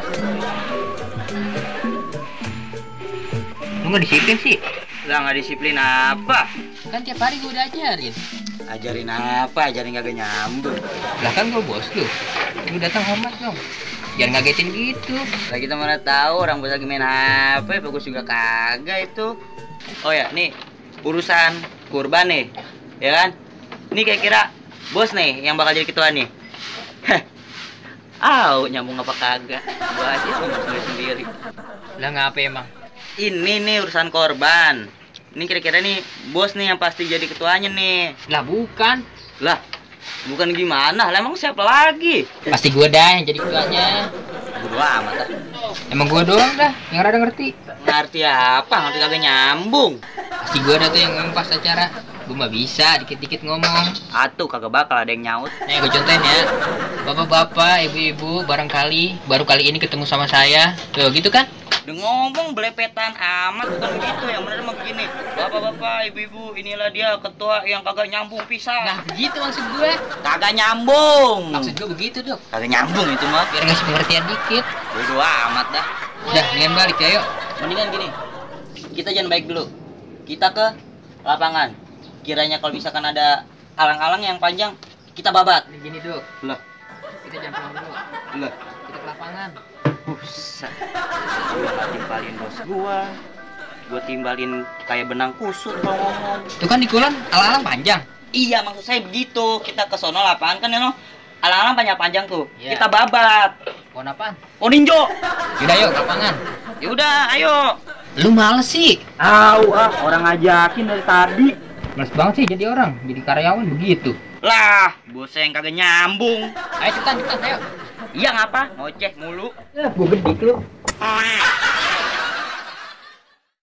bos. Lu nggak disiplin sih? Lah nggak disiplin apa? Kan tiap hari gue udah ajarin. Ajarin apa? Ajarin kagak nyambung. Lah kan gue bos lu. Lu datang hormat dong. Jangan ngagetin gitu. Lah kita mana tahu orang bos lagi main HP, bagus juga kagak itu. Oh ya, nih urusan kurban nih, ya kan? Ini kira-kira bos nih yang bakal jadi ketua nih. Nyambung apa kagak? Gua aja ngomong sendiri. Lah ngapa emang? Ini nih urusan korban. Ini kira-kira nih bos nih yang pasti jadi ketuanya nih. Lah bukan. Lah, bukan gimana? Lah emang siapa lagi? Pasti gue dah yang jadi ketuanya. Bodo amat ah. Emang gue doang dah yang rada ngerti. Ngerti apa? Ngerti kagak nyambung. Pasti gue dah tuh yang ngomong pas acara. Gue mah bisa dikit-dikit ngomong. Atuh kagak bakal ada yang nyaut. Nih gue contohin ya. Bapak-bapak, ibu-ibu barangkali baru kali ini ketemu sama saya. Tuh gitu kan? Udah ngomong belepetan amat, bukan begitu. Yang bener mah begini. Bapak-bapak, ibu-ibu, inilah dia ketua yang kagak nyambung pisan. Nah begitu maksud gue. Kagak nyambung. Maksud gue begitu dok. Kagak nyambung itu mah. Biar ngasih pengertian dikit. Bodo amat dah. Udah, mendingan balik ya yuk. Mendingan gini. Kita jangan baik dulu. Kita ke lapangan. Kiranya kalau misalkan ada alang-alang yang panjang, kita babat. Gini dok. Lah, Kita jangan pulang dulu. lah. Kita ke lapangan. Buset. Gua nggak timbalin bos gua timbalin kayak benang kusut kalau ngomong. Tuh kan di kulon alang-alang panjang. Iya, maksud saya begitu. Kita ke sono lapangan kan, alang-alang panjang-panjang tuh. Iya. Kita babat. Pohon apaan? Oh ninjo. Yaudah yuk ke lapangan. Yaudah, ayo. Lu males sih. Orang ngajakin dari tadi. Males banget sih jadi orang. Jadi karyawan begitu. Lah, bosnya yang kagak nyambung. Ayo cepetan ayo. Iya ngapa? Ngoceh mulu. Gue gedik lu.